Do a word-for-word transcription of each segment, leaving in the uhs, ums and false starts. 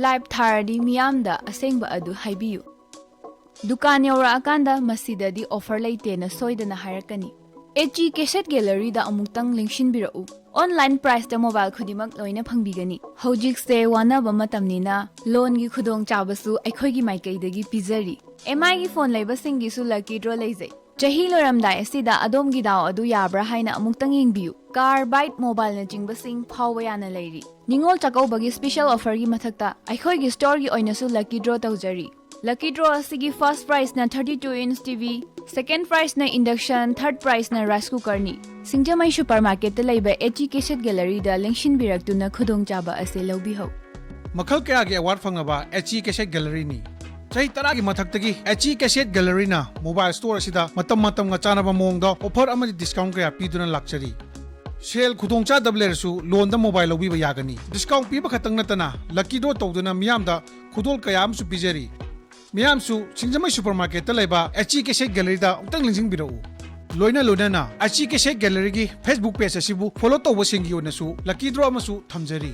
Live ꯊꯥꯔꯗꯤ ꯃꯤꯌꯥꯝꯗ ꯑꯁꯦꯡꯕ ꯑꯗꯨ ꯍꯥꯏꯕꯤꯌꯨ꯫ ꯗꯨꯀꯥꯟ ꯌꯧꯔꯛꯑꯀꯥꯟꯗ ꯃꯁꯤꯗꯗꯤ ꯑꯣꯐꯔ ꯂꯩꯇꯦꯅ ꯁꯣꯏꯗꯅ ꯍꯥꯏꯔꯛꯀꯅꯤ꯫ ꯑꯦꯆ ꯏ ꯀꯦꯁꯦꯠ ꯒꯦꯂꯔꯤꯗ ꯑꯃꯨꯛꯇꯪ ꯂꯦꯡꯁꯤꯟꯕꯤꯔꯛꯎ꯫ ꯑꯣꯟꯂꯥꯏꯟ ꯄ꯭ꯔꯥꯏꯁꯇ ꯃꯣꯕꯥꯏꯜ ꯈꯨꯗꯤꯡꯃꯛ ꯂꯣꯏꯅ ꯐꯪꯕꯤꯒꯅꯤ꯫ ꯍꯧꯖꯤꯛꯁꯦ ꯋꯥꯅꯕ ꯃꯇꯝꯅꯤꯅ ꯂꯣꯟꯒꯤ ꯈꯨꯗꯣꯡꯆꯥꯕꯁꯨ ꯑꯩꯈꯣꯏꯒꯤ ꯃꯥꯏꯀꯩꯗꯒꯤ ꯄꯤꯖꯔꯤ꯫ ꯑꯦꯝ ꯑꯥꯏꯒꯤ ꯐꯣꯟ ꯂꯩꯕꯁꯤꯡꯒꯤꯁꯨ ꯂꯛꯀꯤ ꯗ꯭ꯔꯣ ꯂꯩꯖꯩ꯫ ꯆꯍꯤ ꯂꯣꯏꯔꯝꯗꯥꯏ ꯑꯁꯤꯗ ꯑꯗꯣꯝꯒꯤ ꯗꯥꯎ ꯑꯗꯨ ꯌꯥꯕ꯭ꯔꯥ ꯍꯥꯏꯅ ꯑꯃꯨꯛꯇꯪ ꯌꯦꯡꯕꯤꯌꯨ꯫ ꯀꯥꯔ, ꯕꯥꯏꯛ, ꯃꯣꯕꯥꯏꯜꯅꯆꯤꯡꯕꯁꯤꯡ ꯐꯥꯎꯕ ꯌꯥꯅ ꯂꯩꯔꯤ꯫ ꯅꯤꯉꯣꯜ ꯆꯥꯛꯀꯧꯕꯒꯤ ꯁ꯭ꯄꯤꯁꯦꯜ ꯑꯣꯐꯔꯒꯤ ꯃꯊꯛꯇ ꯑꯩꯈꯣꯏꯒꯤ ꯁ꯭ꯇꯣꯔꯒꯤ ꯑꯣꯏꯅꯁꯨ ꯂꯛꯀꯤ ꯗ꯭ꯔꯣ ꯇꯧꯖꯔꯤ꯫ ꯂꯛꯀꯤ ꯗ꯭ꯔꯣ ꯑꯁꯤꯒꯤ ꯐꯥꯔꯁ ꯄ꯭ꯔꯥꯏꯖꯅ thirty two inch T V, second ꯄ꯭ꯔꯥꯏꯖꯅ ꯏꯟꯗꯛꯁꯟ, ꯊꯥꯔꯠ ꯄ꯭ꯔꯥꯏꯖꯅ ꯔꯥꯏꯁ ꯀꯨꯀꯔꯅꯤ꯫ ꯁꯤꯡꯖꯃꯩ ꯁꯨꯄꯔ ꯃꯥꯔꯀꯦꯠꯇ ꯂꯩꯕ ꯑꯦꯆ ꯏ ꯀꯦꯁꯦꯠ ꯒꯦꯂꯔꯤꯗ ꯂꯦꯡꯁꯤꯟꯕꯤꯔꯛꯇꯨꯅ ꯈꯨꯗꯣꯡꯆꯥꯕ ꯑꯁꯤ ꯂꯧꯕꯤꯍꯧ꯫ ꯃꯈꯜ ꯀꯌꯥꯒꯤ ꯑꯦꯋꯥꯔꯗ ꯐꯪꯂꯕ ꯑꯦꯆ ꯏ ꯀꯦꯁꯦꯠ ꯒꯦꯂꯔꯤꯅꯤ꯫ ꯆꯍꯤ ꯇꯔꯥꯒꯤ ꯃꯊꯛꯇꯒꯤ H E cassette ꯒꯦꯂꯔꯤꯅ mobile store ꯑꯁꯤꯗ ꯃꯇꯝ ꯃꯇꯝꯒ ꯆꯥꯟꯅꯕ ꯃꯑꯣꯡꯗ ꯑꯣꯐꯔ ꯑꯃꯗꯤ ꯗꯤꯁꯀꯥꯎꯟ ꯀꯌꯥ ꯄꯤꯗꯨꯅ ꯂꯥꯛꯆꯔꯤ꯫ ꯁꯦꯜ ꯈꯨꯗꯣꯡꯆꯥꯗꯕ ꯂꯩꯔꯁꯨ ꯂꯣꯟꯗ ꯃꯣꯕꯥꯏꯜ ꯂꯧꯕꯤꯕ ꯌꯥꯒꯅꯤ꯫ ꯗꯤꯁꯀꯥꯎꯟ ꯄꯤꯕ ꯈꯛꯇꯪ ꯅꯠꯇꯅ ꯂꯛꯀꯤ ꯗ꯭ꯔꯣ ꯇꯧꯗꯨꯅ ꯃꯤꯌꯥꯝꯗ ꯈꯨꯗꯣꯜ ꯀꯌꯥ ꯑꯃꯁꯨ ꯄꯤꯖꯔꯤ꯫ ꯃꯤꯌꯥꯝꯁꯨ ꯁꯤꯡꯖꯃꯩ ꯁꯨꯄꯔ ꯃꯥꯔꯀꯦꯠꯇ ꯂꯩꯕ ꯑꯦꯆ ꯏ ꯀꯦꯁꯦꯠ ꯒꯦꯂꯔꯤꯗ ꯑꯃꯨꯛꯇꯪ ꯂꯦꯡꯁꯤꯟꯕꯤꯔꯛꯎ꯫ ꯂꯣꯏꯅ ꯂꯣꯏꯅꯅ H E cassette ꯒꯦꯂꯔꯤꯒꯤ Facebook page ꯑꯁꯤꯕꯨ ꯐꯣꯂꯣ ꯇꯧꯕꯁꯤꯡꯒꯤ ꯑꯣꯏꯅꯁꯨ ꯂꯛꯀꯤ ꯗ꯭ꯔꯣ ꯑꯃꯁꯨ ꯊꯝꯖꯔꯤ꯫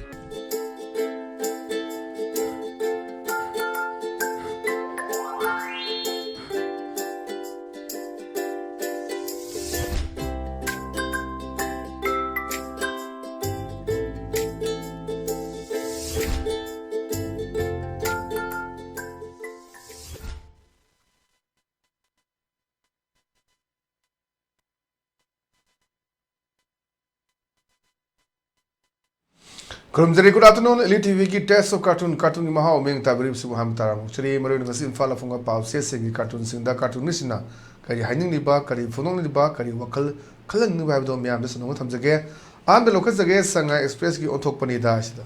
ꯈꯨꯔꯨꯝꯖꯔꯤ꯫ Good afternoon, L E T ꯚꯤꯒꯤ Taste of Cartoon, ꯀꯥꯔꯇꯨꯟꯒꯤ ꯃꯍꯥꯎ ꯃꯤꯠꯌꯦꯡ ꯇꯥꯕꯤꯔꯤꯕꯁꯤꯕꯨ ꯍꯥꯟꯅ ꯇꯥꯔꯥꯝꯅ ꯈꯨꯔꯨꯝꯖꯔꯤ꯫ ꯃꯔꯨꯑꯣꯏꯅ ꯉꯁꯤ ꯏꯝꯐꯥꯜꯗ ꯐꯣꯡꯕ ꯄꯥꯎꯆꯦꯁꯤꯡꯒꯤ ꯀꯥꯔꯇꯨꯟꯁꯤꯡꯗ ꯀꯥꯔꯇꯨꯟꯅꯤꯁꯤꯡꯅ ꯀꯔꯤ ꯍꯥꯏꯅꯤꯡꯂꯤꯕ, ꯀꯔꯤ ꯐꯣꯡꯗꯣꯛꯅꯤꯡꯂꯤꯕ, ꯀꯔꯤ ꯋꯥꯈꯜ ꯈꯜꯍꯟꯅꯤꯡꯂꯤꯕ ꯍꯥꯏꯕꯗꯨ ꯃꯌꯥꯝꯗ ꯁꯟꯗꯣꯛꯅ ꯊꯝꯖꯒꯦ꯫ ꯑꯍꯥꯟꯕ ꯂꯧꯈꯠꯆꯒꯦ, ꯁꯉꯥꯏ ꯑꯦꯛꯁꯄ꯭ꯔꯦꯁꯀꯤ ꯑꯣꯟꯊꯣꯛꯄꯅꯤꯗ ꯍꯥꯏꯁꯤꯗ꯫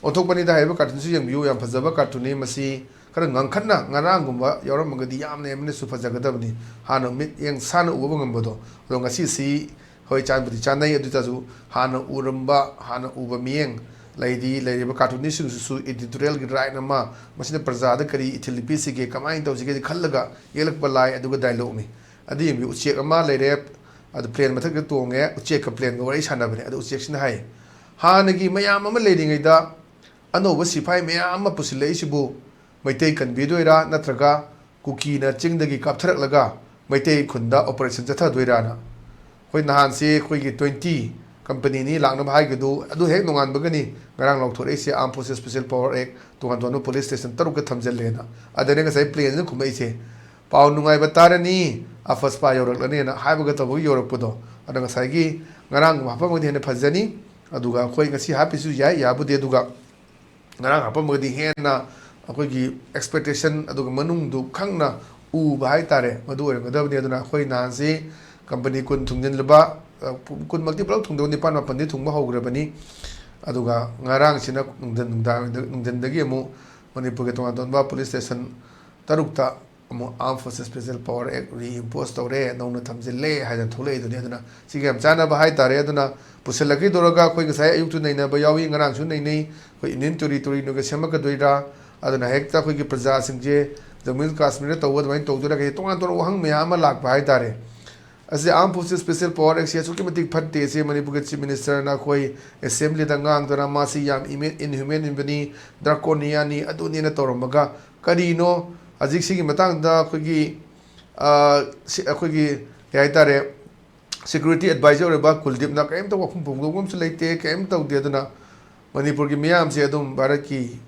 ꯑꯣꯟꯊꯣꯛꯄꯅꯤꯗ ꯍꯥꯏꯔꯤꯕ ꯀꯥꯔꯇꯨꯟꯁꯨ ꯌꯦꯡꯕꯤꯌꯨ, ꯌꯥꯝ ꯐꯖꯕ ꯀꯥꯔꯇꯨꯟꯅꯤ꯫ ꯃꯁꯤ ꯈꯔ ꯉꯪꯈꯠꯅ ꯉꯔꯥꯡꯒꯨꯝꯕ ꯌꯥꯎꯔꯝꯃꯒꯗꯤ ꯌꯥꯝꯅ ꯍꯦꯟꯅꯁꯨ ꯐꯖꯒꯗꯕꯅꯤ, ꯍꯥꯟꯅ ꯃꯤꯠꯌꯦꯡ ꯁꯥꯅ ꯎꯕ ꯉꯝꯕꯗꯣ꯫ ꯑꯗꯣ ꯉꯁꯤꯁꯤ ꯍꯣꯏ, ꯆꯥꯟꯕꯨꯗꯤ ꯆꯥꯟꯅꯩ, ꯑꯗꯨ ꯑꯣꯏꯇꯥꯔꯁꯨ ꯍꯥꯟꯅ ꯎꯔꯝꯕ, ꯍꯥꯟꯅ ꯎꯕ ꯃꯤꯠꯌꯦꯡ, ꯂꯩꯗꯤ ꯂꯩꯔꯤꯕ ꯀꯥꯔꯇꯨꯟꯅꯤꯁꯁꯤꯡꯁꯤꯁꯨ ꯏꯗꯤꯇꯣꯔꯤꯌꯦꯜꯒꯤ ꯔꯥꯏꯠ ꯑꯃ, ꯃꯁꯤꯅ ꯄ꯭ꯔꯖꯥꯗ ꯀꯔꯤ ꯏꯊꯤꯜ ꯄꯤꯁꯤꯒꯦ, ꯀꯃꯥꯏꯅ ꯇꯧꯁꯤꯒꯦ ꯈꯜꯂꯒ ꯌꯦꯛꯂꯛꯄ ꯂꯥꯏ ꯑꯗꯨꯒ ꯗꯥꯏꯂꯣꯛꯅꯤ꯫ ꯑꯗꯨ ꯌꯦꯡꯕꯤꯌꯨ, ꯎꯆꯦꯛ ꯑꯃ ꯂꯩꯔꯦ, ꯑꯗꯨ ꯄ꯭ꯂꯦꯟ ꯃꯊꯛꯇ ꯇꯣꯡꯉꯦ, ꯎꯆꯦꯛꯀ ꯄ꯭ꯂꯦꯟꯒ ꯋꯥꯔꯤ ꯁꯥꯟꯅꯕꯅꯦ꯫ ꯑꯗꯨ ꯎꯆꯦꯛꯁꯤꯅ ꯍꯥꯏ, "ꯍꯥꯟꯅꯒꯤ ꯃꯌꯥꯝ ꯑꯃ ꯂꯩꯔꯤꯉꯩꯗ ꯑꯅꯧꯕ ꯁꯤꯐꯥꯏ ꯃꯌꯥꯝ ꯑꯃ ꯄꯨꯁꯤꯜꯂꯛꯏꯁꯤꯕꯨ ꯃꯩꯇꯩ ꯀꯟꯕꯤꯗꯣꯏꯔꯥ, ꯅꯠꯇ꯭ꯔꯒ ꯀꯨꯀꯤꯅ ꯆꯤꯡꯗꯒꯤ ꯀꯥꯞꯊꯔꯛꯂꯒ ꯃꯩꯇꯩ ꯈꯨꯟꯗ operation ꯆꯠꯊꯗꯣꯏꯔꯥꯅ꯫ ꯑꯩꯈꯣꯏ ꯅꯍꯥꯟꯁꯦ ꯑꯩꯈꯣꯏꯒꯤ twenty company ꯑꯅꯤ ꯂꯥꯛꯅꯕ ꯍꯥꯏꯒꯗꯨ, ꯑꯗꯨ ꯍꯦꯛ ꯅꯣꯡꯉꯥꯟꯕꯒꯅꯤ ꯉꯔꯥꯡ ꯂꯥꯎꯊꯣꯔꯛꯏꯁꯦ, Armed Forces Special Power Act ꯇꯣꯉꯥꯟ ꯇꯣꯉꯥꯟꯕ police station ꯇꯔꯨꯛꯇ ꯊꯝꯖꯤꯜꯂꯦꯅ꯫ ꯑꯗꯨꯅ ꯉꯁꯥꯏ plane ꯁꯤꯅ ꯈꯨꯝꯃꯛꯏꯁꯦ, "ꯄꯥꯎ ꯅꯨꯡꯉꯥꯏꯕ ꯇꯥꯔꯅꯤ, ꯑꯐꯁꯄꯥ ꯌꯧꯔꯛꯂꯅꯤꯅ" ꯍꯥꯏꯕꯒ ꯇꯧꯕꯒ ꯌꯧꯔꯛꯄꯗꯣ꯫ ꯑꯗꯣ ꯉꯁꯥꯏꯒꯤ ꯉꯔꯥꯡꯒꯨꯝꯕ ꯍꯥꯞꯄꯝꯃꯗꯤ ꯍꯦꯟꯅ ꯐꯖꯅꯤ꯫ ꯑꯗꯨꯒ ꯑꯩꯈꯣꯏ ꯉꯁꯤ ꯍꯥꯞꯄꯤꯁꯨ ꯌꯥꯏ, ꯌꯥꯕꯨꯗꯤ꯫ ꯑꯗꯨꯒ ꯉꯔꯥꯡ ꯍꯥꯞꯄꯝꯃꯒꯗꯤ ꯍꯦꯟꯅ ꯑꯩꯈꯣꯏꯒꯤ expectation ꯑꯗꯨꯒ ꯃꯅꯨꯡꯗꯨ ꯈꯪꯅ ꯎꯕ ꯍꯥꯏꯇꯥꯔꯦ, ꯃꯗꯨ ꯑꯣꯏꯔꯝꯒꯗꯕꯅꯤ꯫ ꯑꯗꯨꯅ ꯑꯩꯈꯣꯏ ꯅꯍꯥꯟꯁꯤ company ꯀꯨꯟ ꯊꯨꯡꯖꯤꯜꯂꯕ, ꯑ, ꯀꯨꯟꯃꯛꯇꯤ ꯄꯨꯂꯞ ꯊꯨꯡꯗꯕ, ꯅꯤꯄꯥꯟ ꯃꯥꯄꯟꯗꯤ ꯊꯨꯡꯕ ꯍꯧꯈ꯭ꯔꯕꯅꯤ꯫ ꯑꯗꯨꯒ ꯉꯔꯥꯡꯁꯤꯅ ꯅꯨꯡꯊꯤꯟ, ꯅꯨꯡꯗꯥꯡ, ꯅꯨꯡꯊꯤꯟꯗꯒꯤ ꯑꯃꯨꯛ ꯃꯅꯤꯄꯨꯔꯒꯤ ꯇꯣꯉꯥꯟ ꯇꯣꯉꯥꯟꯕ police station ꯇꯔꯨꯛꯇ ꯑꯃꯨꯛ Armed Forces Special Power Act reimpose ꯇꯧꯔꯦ, ꯅꯧꯅ ꯊꯝꯖꯤꯜꯂꯦ ꯍꯥꯏꯗꯅ ꯊꯣꯛꯂꯛꯏꯗꯨꯅꯤ꯫ ꯑꯗꯨꯅ ꯁꯤꯒ ꯌꯥꯝ ꯆꯥꯟꯅꯕ ꯍꯥꯏꯇꯥꯔꯦ꯫ ꯑꯗꯨꯅ ꯄꯨꯁꯤꯜꯂꯛꯈꯤꯗꯧꯔꯒ ꯑꯩꯈꯣꯏ ꯉꯁꯥꯏ ꯑꯌꯨꯛꯇꯨ ꯅꯩꯅꯕ ꯌꯥꯎꯏ, ꯉꯔꯥꯡꯁꯨ ꯅꯩꯅꯩ꯫ ꯑꯩꯈꯣꯏ Union Territory ꯅꯣꯏꯒ ꯁꯦꯝꯃꯛꯀꯗꯣꯏꯔꯥ, ꯑꯗꯨꯅ ꯍꯦꯛꯇ ꯑꯩꯈꯣꯏꯒꯤ ꯄ꯭ꯔꯖꯥꯁꯤꯡꯁꯦ ꯖꯝꯃꯨ ꯀꯥꯁꯃꯤꯔꯗ ꯇꯧꯕ ꯑꯗꯨꯃꯥꯏꯅ ꯇꯧꯗꯣꯏꯔꯥ, ꯀꯩ ꯇꯣꯉꯥꯟ ꯇꯣꯉꯥꯟꯕ ꯋꯥꯍꯪ ꯃꯌꯥꯝ ꯑꯃ ꯂꯥꯛꯄ ꯍꯥꯏꯇꯥꯔꯦ꯫ ꯑꯁꯤ Armed Forces Special Power Act ꯁꯤ ꯑꯁꯨꯛꯀꯤ ꯃꯇꯤꯛ ꯐꯠꯇꯦ, ꯑꯁꯤ ꯃꯅꯤꯄꯨꯔꯒꯤ Chief Minister ꯅ ꯑꯩꯈꯣꯏ assembly ꯗ ꯉꯥꯡꯗꯅ ꯃꯥꯁꯤ ꯌꯥꯝ ꯏꯃꯦ-, inhuman ꯕꯅꯤ, draconian ꯅꯤ, ꯑꯗꯨꯅꯤꯅ ꯇꯧꯔꯝꯃꯒ, ꯀꯔꯤꯅꯣ ꯍꯧꯖꯤꯛ ꯁꯤꯒꯤ ꯃꯇꯥꯡꯗ ꯑꯩꯈꯣꯏꯒꯤ, ꯑ, ꯁꯤ-, ꯑꯩꯈꯣꯏꯒꯤ ꯀꯩ ꯍꯥꯏꯇꯥꯔꯦ, security advisor ꯑꯣꯏꯔꯤꯕ ꯀꯨꯜꯗꯤꯞꯅ ꯀꯔꯤꯝꯇ ꯋꯥꯐꯝ ꯐꯣꯡꯗꯣꯛꯄ ꯑꯃꯁꯨ ꯂꯩꯇꯦ, ꯀꯔꯤꯝ ꯇꯧꯗꯦ꯫ ꯑꯗꯨꯅ ꯃꯅꯤꯄꯨꯔꯒꯤ ꯃꯤꯌꯥꯝꯁꯦ ꯑꯗꯨꯝ ꯚꯥꯔꯠꯀꯤ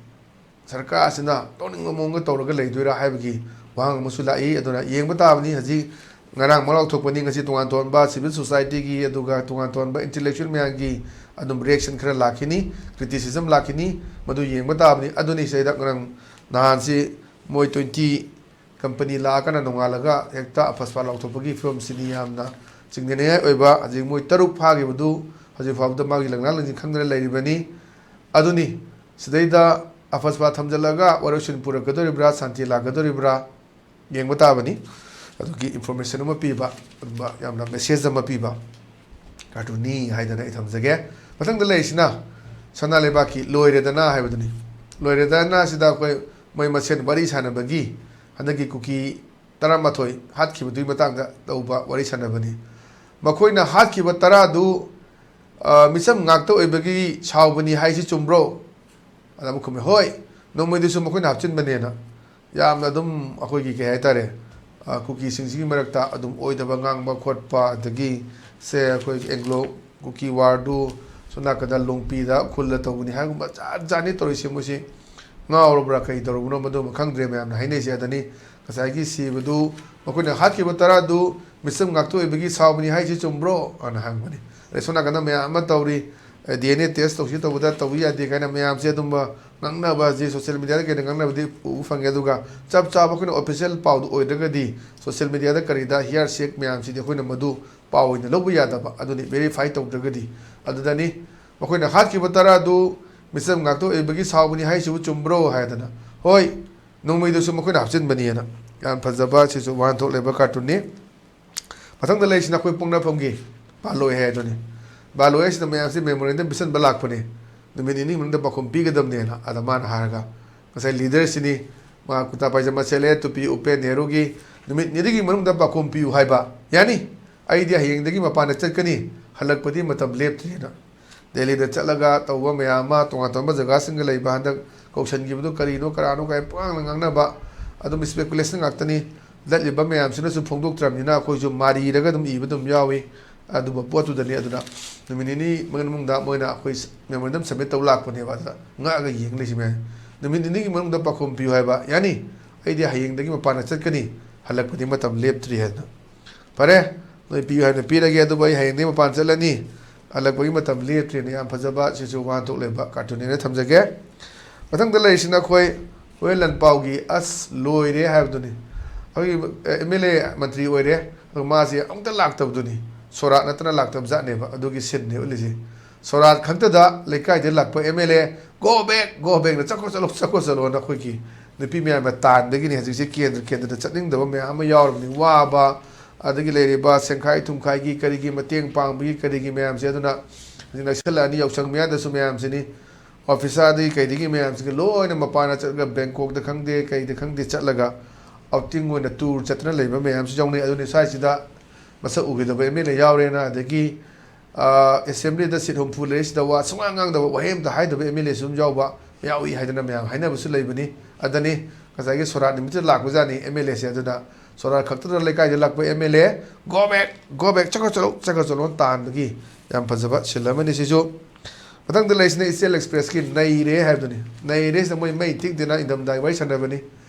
ꯁꯔꯀꯥꯔ ꯑꯁꯤꯅ ꯇꯧꯅꯤꯡꯕ ꯃꯑꯣꯡꯗ ꯇꯧꯔꯒ ꯂꯩꯗꯣꯏꯔꯥ ꯍꯥꯏꯕꯒꯤ ꯋꯥꯍꯪ ꯑꯃꯁꯨ ꯂꯥꯛꯏ꯫ ꯑꯗꯨꯅ ꯌꯦꯡꯕ ꯇꯥꯕꯅꯤ꯫ ꯍꯧꯖꯤꯛ ꯉꯔꯥꯡ ꯑꯃ ꯂꯥꯎꯊꯣꯛꯄꯅꯤ, ꯉꯁꯤ ꯇꯣꯉꯥꯟ ꯇꯣꯉꯥꯟꯕ civil society ꯒꯤ ꯑꯗꯨꯒ ꯇꯣꯉꯥꯟ ꯇꯣꯉꯥꯟꯕ intellectual ꯃꯌꯥꯝꯒꯤ ꯑꯗꯨꯝ reaction ꯈꯔ ꯂꯥꯛꯈꯤꯅꯤ, criticism ꯂꯥꯛꯈꯤꯅꯤ, ꯃꯗꯨ ꯌꯦꯡꯕ ꯇꯥꯕꯅꯤ꯫ ꯑꯗꯨꯅꯤ ꯁꯤꯗꯩꯗ ꯉꯔꯥꯡ ꯅꯍꯥꯟꯁꯤ ꯃꯣꯏ twenty company ꯂꯥꯛꯑꯒꯅ ꯅꯣꯡꯉꯥꯜꯂꯒ ꯍꯦꯛꯇ ꯑꯐꯁꯄꯥ ꯂꯥꯎꯊꯣꯛꯄꯒꯤ ꯐꯤꯕꯝꯁꯤꯅꯤ ꯌꯥꯝꯅ ꯆꯤꯡꯅꯅꯤꯡꯉꯥꯏ ꯑꯣꯏꯕ꯫ ꯍꯧꯖꯤꯛ ꯃꯣꯏ ꯇꯔꯨꯛ ꯐꯥꯈꯤꯕꯗꯨ ꯍꯧꯖꯤꯛ ꯐꯥꯎꯕꯗ ꯃꯥꯒꯤ ꯂꯪꯂꯥ ꯂꯪꯖꯤꯟ ꯈꯪꯗꯅ ꯂꯩꯔꯤꯕꯅꯤ꯫ ꯑꯗꯨꯅꯤ ꯁꯤꯗꯩꯗ ꯑꯐꯁꯄꯥ ꯊꯝꯖꯤꯜꯂꯒ ꯋꯥꯔꯣꯏꯁꯤꯟ ꯄꯨꯔꯛꯀꯗꯧꯔꯤꯕ꯭ꯔꯥ, ꯁꯥꯟꯇꯤ ꯂꯥꯛꯀꯗꯧꯔꯤꯕ꯭ꯔꯥ ꯌꯦꯡꯕ ꯇꯥꯕꯅꯤ꯫ ꯑꯗꯨꯒꯤ information ꯑꯃ ꯄꯤꯕ, ꯑꯗꯨꯝꯕ ꯌꯥꯝꯅ message ꯑꯃ ꯄꯤꯕ ꯀꯥꯔꯇꯨꯟꯅꯤ ꯍꯥꯏꯗꯅ ꯑꯩ ꯊꯝꯖꯒꯦ꯫ ꯃꯊꯪꯗ ꯂꯩꯔꯤꯁꯤꯅ ꯁꯅꯥ ꯂꯩꯕꯥꯛꯀꯤ ꯂꯣꯏꯔꯦꯗꯅ ꯍꯥꯏꯕꯗꯨꯅꯤ꯫ ꯂꯣꯏꯔꯦꯗꯅ ꯁꯤꯗ ꯑꯩꯈꯣꯏ ꯃꯣꯏ ꯃꯁꯦꯟ ꯋꯥꯔꯤ ꯁꯥꯟꯅꯕꯒꯤ ꯍꯟꯗꯛꯀꯤ ꯀꯨꯀꯤ ꯇꯔꯥꯃꯥꯊꯣꯏ ꯍꯥꯠꯈꯤꯕꯗꯨꯒꯤ ꯃꯇꯥꯡꯗ ꯇꯧꯕ ꯋꯥꯔꯤ ꯁꯥꯟꯅꯕꯅꯤ꯫ ꯃꯈꯣꯏꯅ ꯍꯥꯠꯈꯤꯕ ꯇꯔꯥꯗꯨ, ꯑ, ꯃꯤꯆꯝ ꯉꯥꯛꯇ ꯑꯣꯏꯕꯒꯤ ꯁꯥꯎꯕꯅꯤ ꯍꯥꯏꯁꯤ ꯆꯨꯝꯕ꯭ꯔꯣ? ꯑꯗ ꯑꯃꯨꯛ ꯈꯨꯝꯃꯦ, "ꯍꯣꯏ, ꯅꯣꯡꯃꯩꯗꯨꯁꯨ ꯃꯈꯣꯏꯅ ꯍꯥꯞꯆꯤꯟꯕꯅꯦꯅ"꯫ ꯌꯥꯝꯅ ꯑꯗꯨꯝ ꯑꯩꯈꯣꯏꯒꯤ, ꯀꯩ ꯍꯥꯏꯇꯥꯔꯦ, ꯑ, ꯀꯨꯀꯤꯁꯤꯡꯁꯤꯒꯤ ꯃꯔꯛꯇ ꯑꯗꯨꯝ ꯑꯣꯏꯗꯕ ꯉꯥꯡꯕ ꯈꯣꯠꯄ, ꯑꯗꯒꯤ ꯁꯦ ꯑꯩꯈꯣꯏꯒꯤ ꯑꯦꯡꯒ꯭ꯂꯣ ꯀꯨꯀꯤ ꯋꯥꯔꯗꯨ ꯁꯣꯝ ꯅꯥꯀꯟꯗ ꯂꯣꯡꯄꯤꯗ ꯈꯨꯜꯂ ꯇꯧꯕꯅꯤ ꯍꯥꯏꯒꯨꯝꯕ ꯖꯥꯠ ꯖꯥꯠꯅꯤ ꯇꯧꯔꯤꯁꯦ꯫ ꯃꯣꯏꯁꯤ ꯉꯥꯎꯔꯕ꯭ꯔꯥ ꯀꯩ ꯇꯧꯔꯕꯅꯣ ꯃꯗꯨꯃ ꯈꯪꯗ꯭ꯔꯦ꯫ ꯃꯌꯥꯝꯅ ꯍꯥꯏꯅꯩꯁꯦ ꯑꯗꯅꯤ ꯉꯁꯥꯏꯒꯤ ꯁꯤꯕꯗꯨ ꯃꯈꯣꯏꯅ ꯍꯥꯠꯈꯤꯕ ꯇꯔꯥꯗꯨ ꯃꯤꯆꯝ ꯉꯥꯛꯇ ꯑꯣꯏꯕꯒꯤ ꯁꯥꯎꯕꯅꯤ ꯍꯥꯏꯁꯤ ꯆꯨꯝꯕ꯭ꯔꯣ ꯑꯅ ꯍꯪꯕꯅꯤ꯫ ꯑꯗꯩ ꯁꯣꯝ ꯅꯥꯀꯟꯗ ꯃꯌꯥꯝ ꯑꯃ ꯇꯧꯔꯤ, "ꯗꯤ ꯑꯦꯟ ꯑꯦ ꯇꯦꯁ ꯇꯧꯁꯤ ꯇꯧꯕꯗ ꯇꯧꯕ ꯌꯥꯗꯦ" ꯀꯥꯏꯅ ꯃꯌꯥꯝꯁꯦ ꯑꯗꯨꯝꯕ ꯉꯥꯡꯅꯕ ꯑꯁꯤ ꯁꯣꯁꯤꯌꯦꯜ ꯃꯦꯗꯤꯌꯥꯗ ꯀꯩꯗ ꯉꯥꯡꯅꯕꯗꯤ ꯎꯕ ꯐꯪꯉꯦ꯫ ꯑꯗꯨꯒ ꯆꯞ ꯆꯥꯕ ꯑꯩꯈꯣꯏꯅ ꯑꯣꯐꯤꯁꯤꯌꯦꯜ ꯄꯥꯎꯗꯨ ꯑꯣꯏꯗ꯭ꯔꯒꯗꯤ ꯁꯣꯁꯤꯌꯦꯜ ꯃꯦꯗꯤꯌꯥꯗ ꯀꯔꯤꯗ ꯍꯤꯌꯥꯔ ꯁꯦꯛ ꯃꯌꯥꯝꯁꯤꯗꯤ ꯑꯩꯈꯣꯏꯅ ꯃꯗꯨ ꯄꯥꯎ ꯑꯣꯏꯅ ꯂꯧꯕ ꯌꯥꯗꯕ, ꯑꯗꯨꯅꯤ ꯚꯦꯔꯤꯐꯥꯏ ꯇꯧꯗ꯭ꯔꯒꯗꯤ꯫ ꯑꯗꯨꯗꯅꯤ ꯃꯈꯣꯏꯅ ꯍꯥꯠꯈꯤꯕ ꯇꯔꯥꯗꯨ ꯃꯤꯆꯝ ꯉꯥꯛꯇ ꯑꯣꯏꯕꯒꯤ ꯁꯥꯎꯕꯅꯤ ꯍꯥꯏꯁꯤꯕꯨ ꯆꯨꯝꯕ꯭ꯔꯣ ꯍꯥꯏꯗꯅ, ꯍꯣꯏ, ꯅꯣꯡꯃꯩꯗꯨꯁꯨ ꯃꯈꯣꯏꯅ ꯍꯥꯞꯆꯤꯟꯕꯅꯤꯅ꯫ ꯌꯥꯝ ꯐꯖꯕ, ꯁꯤꯁꯨ ꯋꯥꯍꯟꯊꯣꯛ ꯂꯩꯕ ꯀꯥꯔꯇꯨꯟꯅꯤ꯫ ꯃꯊꯪꯗ ꯂꯩꯔꯤꯁꯤꯅ ꯑꯩꯈꯣꯏ ꯄꯣꯛꯅꯐꯝꯒꯤ ꯕꯥꯂꯣꯏ ꯍꯥꯏ ꯑꯗꯨꯅꯤ꯫ ꯕꯥꯂꯣꯏ ꯍꯥꯏꯁꯤꯅ ꯃꯌꯥꯝꯁꯤ ꯃꯦꯃꯣꯔꯦꯟꯗꯝ ꯄꯤꯁꯟꯕ ꯂꯥꯛꯄꯅꯦ, ꯅꯨꯃꯤꯠ ꯅꯤꯅꯤ ꯃꯅꯨꯡꯗ ꯄꯥꯎꯈꯨꯝ ꯄꯤꯒꯗꯕꯅꯦꯅ꯫ ꯑꯗ ꯃꯥꯅ ꯍꯥꯏꯔꯒ, ꯉꯁꯥꯏ ꯂꯤꯗꯔꯁꯤꯅꯤ, ꯃꯥ ꯀꯨꯔꯇꯥ ꯄꯥꯏꯖꯃ ꯁꯦꯠꯂꯦ, ꯇꯨꯄꯤ ꯎꯞꯄꯦ, ꯅꯦꯍꯔꯨꯒꯤ, "ꯅꯨꯃꯤꯠ ꯅꯤꯅꯤꯒꯤ ꯃꯅꯨꯡꯗ ꯄꯥꯎꯈꯨꯝ ꯄꯤꯌꯨ" ꯍꯥꯏꯕ꯫ "ꯌꯥꯅꯤ, ꯑꯩꯗꯤ ꯍꯌꯦꯡꯗꯒꯤ ꯃꯄꯥꯟꯗ ꯆꯠꯀꯅꯤ, ꯍꯜꯂꯛꯄꯗꯤ ꯃꯇꯝ ꯂꯦꯞꯇ꯭ꯔꯤꯅ"꯫ ꯗꯦꯜꯂꯤꯗ ꯆꯠꯂꯒ ꯇꯧꯕ ꯃꯌꯥꯝ ꯑꯃ, ꯇꯣꯉꯥꯟ ꯇꯣꯉꯥꯟꯕ ꯖꯒꯥꯁꯤꯡꯗ ꯂꯩꯕ, ꯍꯟꯗꯛ ꯀꯧꯁꯟꯈꯤꯕꯗꯨ ꯀꯔꯤꯅꯣ ꯀꯔꯥꯅꯣ ꯀꯥꯏ ꯄꯉꯥꯡꯗ ꯉꯥꯡꯅꯕ, ꯑꯗꯨꯝ ꯏꯁꯄꯦꯀꯨꯂꯦꯁꯟ ꯉꯥꯛꯇꯅꯤ꯫ ꯂꯠꯂꯤꯕ ꯃꯌꯥꯝꯁꯤꯅꯁꯨ ꯐꯣꯡꯗꯣꯛꯇ꯭ꯔꯕꯅꯤꯅ ꯑꯩꯈꯣꯏꯁꯨ ꯃꯥꯔꯤꯔꯒ ꯑꯗꯨꯝ ꯏꯕ ꯑꯗꯨꯝ ꯌꯥꯎꯏ꯫ ꯑꯗꯨꯝꯕ ꯄꯣꯠꯇꯨꯗꯅꯤ꯫ ꯑꯗꯨꯅ ꯅꯨꯃꯤꯠ ꯅꯤꯅꯤ ꯃꯅꯨꯡꯗ ꯃꯣꯏꯅ ꯑꯩꯈꯣꯏ ꯃꯦꯃꯣꯔꯦꯟꯗꯝ ꯁꯕꯃꯤꯠ ꯇꯧ ꯂꯥꯛꯄꯅꯦꯕ꯫ ꯑꯗꯨꯗ ꯉꯛꯑꯒ ꯌꯦꯡ ꯂꯩꯁꯤ ꯃꯌꯥꯝ꯫ "ꯅꯨꯃꯤꯠ ꯅꯤꯅꯤꯒꯤ ꯃꯅꯨꯡꯗ ꯄꯥꯎꯈꯨꯝ ꯄꯤꯌꯨ" ꯍꯥꯏꯕ꯫ "ꯌꯥꯅꯤ, ꯑꯩꯗꯤ ꯍꯌꯦꯡꯗꯒꯤ ꯃꯄꯥꯟꯗ ꯆꯠꯀꯅꯤ, ꯍꯜꯂꯛꯄꯗꯤ ꯃꯇꯝ ꯂꯦꯞꯇ꯭ꯔꯤ" ꯍꯥꯏꯗꯅ꯫ "ꯐꯔꯦ, ꯅꯣꯏ ꯄꯤꯌꯨ ꯍꯥꯏꯅ ꯄꯤꯔꯒꯦ, ꯑꯗꯨꯕꯨ ꯑꯩ ꯍꯌꯦꯡꯗꯒꯤ ꯃꯄꯥꯟ ꯆꯠꯂꯅꯤ, ꯍꯜꯂꯛꯄꯒꯤ ꯃꯇꯝ ꯂꯦꯞꯇ꯭ꯔꯤꯅ"꯫ ꯌꯥꯝ ꯐꯖꯕ, ꯁꯤꯁꯨ ꯋꯥꯍꯟꯊꯣꯛ ꯂꯩꯕ ꯀꯥꯔꯇꯨꯟꯅꯦꯅ ꯊꯝꯖꯒꯦ꯫ ꯃꯊꯪꯗ ꯂꯩꯔꯤꯁꯤꯅ ꯑꯩꯈꯣꯏ ꯍꯣꯔꯦꯟ ꯂꯟꯄꯥꯎꯒꯤ "ꯑꯁ ꯂꯣꯏꯔꯦ" ꯍꯥꯏꯕꯗꯨꯅꯤ꯫ ꯑꯩꯈꯣꯏꯒꯤ ꯑꯦꯝ ꯑꯦꯜ ꯑꯦ ꯃꯟꯇ꯭ꯔꯤ ꯑꯣꯏꯔꯦ, ꯑꯗꯨꯒ ꯃꯥꯁꯦ ꯑꯃꯨꯛꯇ ꯂꯥꯛꯇꯕꯗꯨꯅꯤ꯫ ꯁꯣꯔꯥꯠ ꯅꯠꯇꯅ ꯂꯥꯛꯇꯕ ꯖꯥꯠꯅꯦꯕ꯫ ꯑꯗꯨꯒꯤ ꯁꯤꯟꯅꯦ ꯎꯠꯂꯤꯁꯦ꯫ ꯁꯣꯔꯥꯠ ꯈꯛꯇꯗ ꯂꯩꯀꯥꯏꯗ ꯂꯥꯛꯄ M L A "Go back, go back"ꯅ "ꯆꯠꯈ꯭ꯔꯣ, ꯆꯠꯂꯣ, ꯆꯠꯈ꯭ꯔꯣ, ꯆꯠꯂꯣꯅ" ꯑꯩꯈꯣꯏꯒꯤ ꯅꯨꯄꯤ ꯃꯌꯥꯝꯅ ꯇꯥꯟꯗꯒꯤꯅꯤ ꯍꯧꯖꯤꯛꯁꯦ ꯀꯦꯟꯗ꯭ꯔ ꯀꯦꯟꯗ꯭ꯔꯗ ꯆꯠꯅꯤꯡꯗꯕ ꯃꯌꯥꯝ ꯑꯃ ꯌꯥꯎꯔꯕꯅꯤ꯫ ꯋꯥꯕ, ꯑꯗꯒꯤ ꯂꯩꯔꯤꯕ ꯁꯦꯟꯈꯥꯏ ꯊꯨꯝꯈꯥꯏꯒꯤ ꯀꯔꯤꯒꯤ ꯃꯇꯦꯡ ꯄꯥꯡꯕꯒꯤ ꯀꯔꯤꯒꯤ ꯃꯌꯥꯝꯁꯦ꯫ ꯑꯗꯨꯅ ꯍꯧꯖꯤꯛ ꯅꯛꯁꯜꯂꯛꯑꯅꯤ, ꯌꯥꯎꯁꯪ ꯃꯌꯥꯗꯁꯨ ꯃꯌꯥꯝꯁꯤꯅꯤ꯫ ꯑꯣꯐꯤꯁꯥꯔꯗꯒꯤ ꯀꯩꯗꯒꯤ ꯃꯌꯥꯝꯁꯤꯒ ꯂꯣꯏꯅ ꯃꯄꯥꯟꯗ ꯆꯠꯂꯒ, ꯕꯦꯡꯀꯣꯛꯇ ꯈꯪꯗꯦ, ꯀꯩꯗ ꯈꯪꯗꯦ ꯆꯠꯂꯒ, ꯑꯥꯎꯇꯤꯡ ꯑꯣꯏꯅ ꯇꯨꯔ ꯆꯠꯇꯅ ꯂꯩꯕ ꯃꯌꯥꯝꯁꯨ ꯌꯥꯎꯅꯩ꯫ ꯑꯗꯨꯅ ꯁ꯭ꯋꯥꯏꯁꯤꯗ ꯃꯁꯛ ꯎꯈꯤꯗꯕ ꯑꯦꯝ ꯑꯦꯜ ꯑꯦ ꯌꯥꯎꯔꯦꯅ, ꯑꯗꯒꯤ, ꯑ, ꯑꯦꯁꯦꯝꯕ꯭ꯂꯤꯗ ꯁꯤꯠ ꯍꯨꯝꯐꯨ ꯂꯩꯔꯤꯁꯤꯗ ꯋꯥ ꯁꯨꯡꯉꯥꯡ ꯉꯥꯡꯗꯕ, ꯋꯥꯍꯩ ꯑꯃꯇ ꯍꯥꯏꯗꯕ ꯑꯦꯝ ꯑꯦꯜ ꯑꯦꯁꯨ ꯑꯗꯨꯝ ꯌꯥꯎꯕ꯫ ꯌꯥꯎꯏ ꯍꯥꯏꯗꯅ ꯃꯌꯥꯝ ꯍꯥꯏꯅꯕꯁꯨ ꯂꯩꯕꯅꯤ꯫ ꯑꯗꯅꯤ ꯉꯁꯥꯏꯒꯤ ꯁꯣꯔꯥꯠ ꯅꯨꯃꯤꯠꯇ ꯂꯥꯛꯄꯖꯥꯠꯅꯤ ꯑꯦꯝ ꯑꯦꯜ ꯑꯦꯁꯦ꯫ ꯑꯗꯨꯅ ꯁꯣꯔꯥꯠ ꯈꯛꯇꯗ ꯂꯩꯀꯥꯏꯗ ꯂꯥꯛꯄ M L A, "Go back, go back, ꯆꯠꯈ꯭ꯔꯣ ꯆꯠꯂꯣ, ꯆꯠꯈ꯭ꯔꯣ ꯆꯠꯂꯣ" ꯇꯥꯟꯕꯒꯤ ꯌꯥꯝ ꯐꯖꯕ ꯁꯤꯜ ꯑꯃꯅꯤ ꯁꯤꯁꯨ꯫ ꯃꯊꯪꯗ ꯂꯩꯔꯤꯁꯤꯅ ꯏꯆꯦꯜ ꯑꯦꯛꯁꯄ꯭ꯔꯦꯁꯀꯤ "ꯅꯩꯔꯦ" ꯍꯥꯏꯕꯗꯨꯅꯤ꯫ "ꯅꯩꯔꯦ" ꯁꯤꯗ ꯃꯣꯏ ꯃꯩ ꯊꯤꯛꯇꯅ ꯏꯪꯊꯝꯊꯥꯒꯤ ꯋꯥꯔꯤ ꯁꯥꯟꯅꯕꯅꯤ꯫